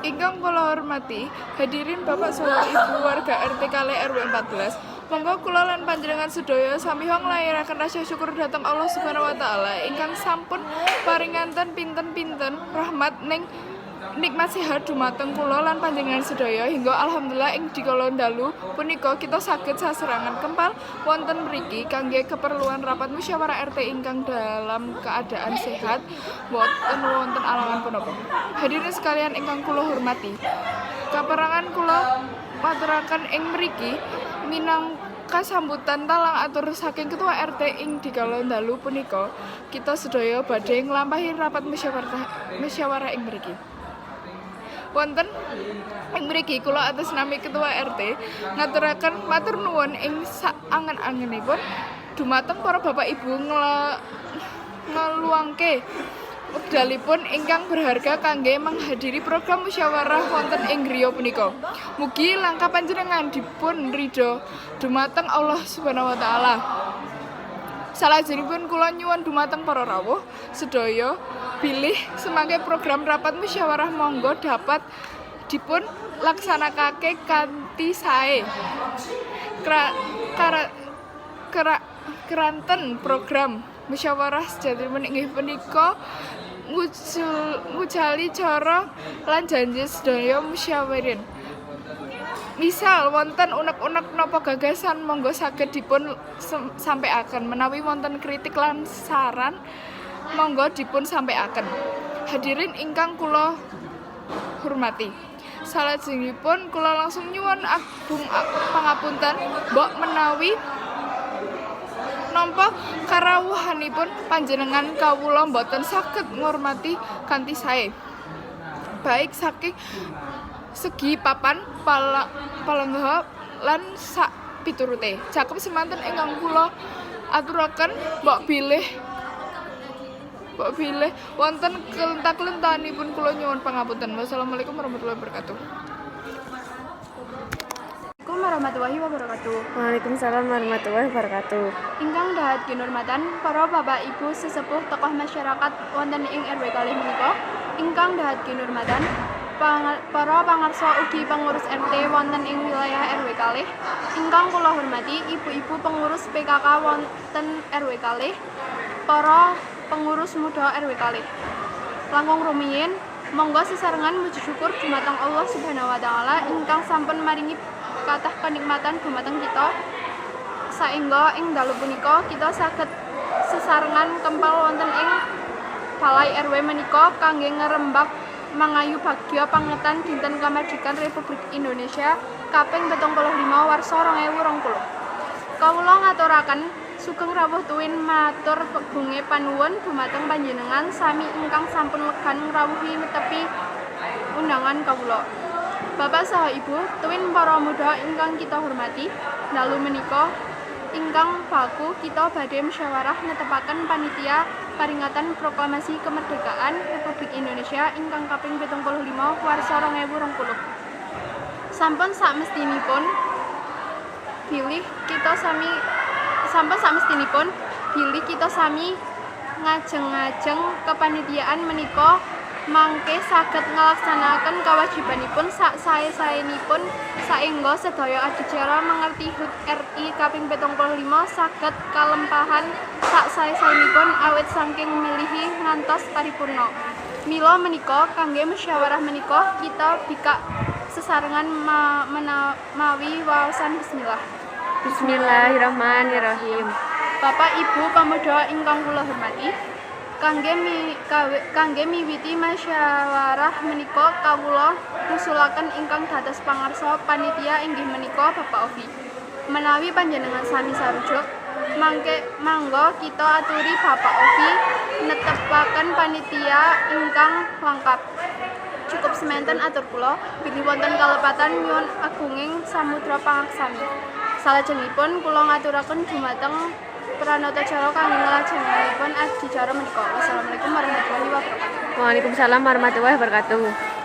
Ingkang kula hormati, hadirin Bapak saha Ibu warga RT 2 RW 14. Monggo kula lan panjenengan sedaya sami nglairaken rasa syukur dhateng Allah Subhanahu wa taala ingkang sampun paringanten pinten-pinten rahmat ning nikmat sehat dumateng kula lan panjenengan sedaya hingga alhamdulillah ing dikala dalu punika kita saged sasarengan kempal wonten mriki kangge keperluan rapat musyawarah RT ingkang dalam keadaan sehat, boten wonten alangan punapa. Hadirin sekalian ingkang kula hormati. Kaperangan kula maturaken ing mriki minangka sambutan talang atur saking Ketua RT ing dikala dalu punika kita sedaya badhe nglampahi rapat musyawarah musyawarah ing mriki. Wonten ing mriki kula atas nami Ketua RT ngaturaken matur nuwun ing sak angen-angenipun dumateng para bapak ibu ngeluangke wekdalipun ingkang berharga kangge menghadiri program musyawarah wonten ing griya punika. Mugi langkah panjenengan dipun ridho dumateng Allah Subhanahu wa taala. Salajengipun kula nyuwun dumateng para rawuh sedaya bilih semangke program rapat musyawarah monggo dapat dipun laksanakake kanthi sae. Kra, kara, kera, keranten program musyawarah sejatipun inggih punika ngucali cara lan janji sedaya musyawirin. Misal wonten unek-unek napa gagasan, monggo saged dipun sampaiaken. Menawi wonten kritik lan saran, monggo dipun sampaiaken. Hadirin ingkang kula hormati. Salajengipun kula langsung nyuwun agung pangapunten mbok menawi nampa karawuhanipun panjenengan kawula mboten saged ngurmati kanthi sae. Baik saking segi papan palenggaha lan sak piturute. Cakep semanten ingkang kula aturaken, mbok bilih wonten kelentak-kelentanipun kula nyuwun pangapunten. Wassalamualaikum warahmatullahi wabarakatuh. Assalamualaikum warahmatullahi wabarakatuh. Waalaikumsalam warahmatullahi wabarakatuh. Ingkang dahat kinurmatan para bapak ibu sesepuh tokoh masyarakat wonten ing RW 2 menika, ingkang dahat kinurmatan para pangarsa ugi pengurus RT wonten ing wilayah RW 2, ingkang kula hormati ibu-ibu pengurus PKK wonten RW 2, para pengurus muda RW 2. Langkung rumiyin, monggo sesarengan muji syukur dumateng Allah Subhanahu wa taala ingkang sampun maringi kathah kenikmatan dumateng kita saengga ing dalu punika kita saged sesarengan kempal wonten ing Balai RW menika kangge ngrembak mangayu bagya pangetan Dinten Kamardikan Republik Indonesia kaping 75 warsa 2020. Kawula ngaturaken sugeng rawuh tuwin matur gunge panuwun dumateng panjenengan sami ingkang sampun legan ngrawuhi netepi undangan kawula. Bapak saha Ibu, tuwin para muda ingkang kita hormati, dalu menika ingkang baku kita badhe musyawarah netepaken panitia peringatan Proklamasi Kemerdekaan Republik Indonesia ingkang kaping 75 warsa 2020. Sampun sakmestinipun bilih kita sami sampun sakmestinipun bilih kita sami ngajeng-ajeng kepanitiaan menika mangke saged nglaksanakaken kewajibanipun sak sae-saenipun saengga sedaya adicara mangerti HUT RI kaping 75 saged kalempahan sak sae-saenipun awit saking milihi ngantos paripurna. Mila menika kangge musyawarah menika kita bikak sesarengan mawi waosan bismillah. Bismillahirrahmanirrahim. Bapak Ibu pemuda ingkang kula hormati, kangge miwiti musyawarah menika kawula ngusulaken ingkang dados pangarsa panitia inggih menika Bapak Ovi. Menawi panjenengan sami sarujuk, mangke mangga kita aturi Bapak Ovi netepaken panitia ingkang lengkap. Cukup semanten atur kula, bilih wonten kalepatan nyuwun agunging samudra pangaksami. Salajengipun kula ngaturaken dumateng pranata cara kangge nglajengaken adicara menika. Wassalamualaikum warahmatullahi wabarakatuh. Waalaikumsalam warahmatullahi wabarakatuh.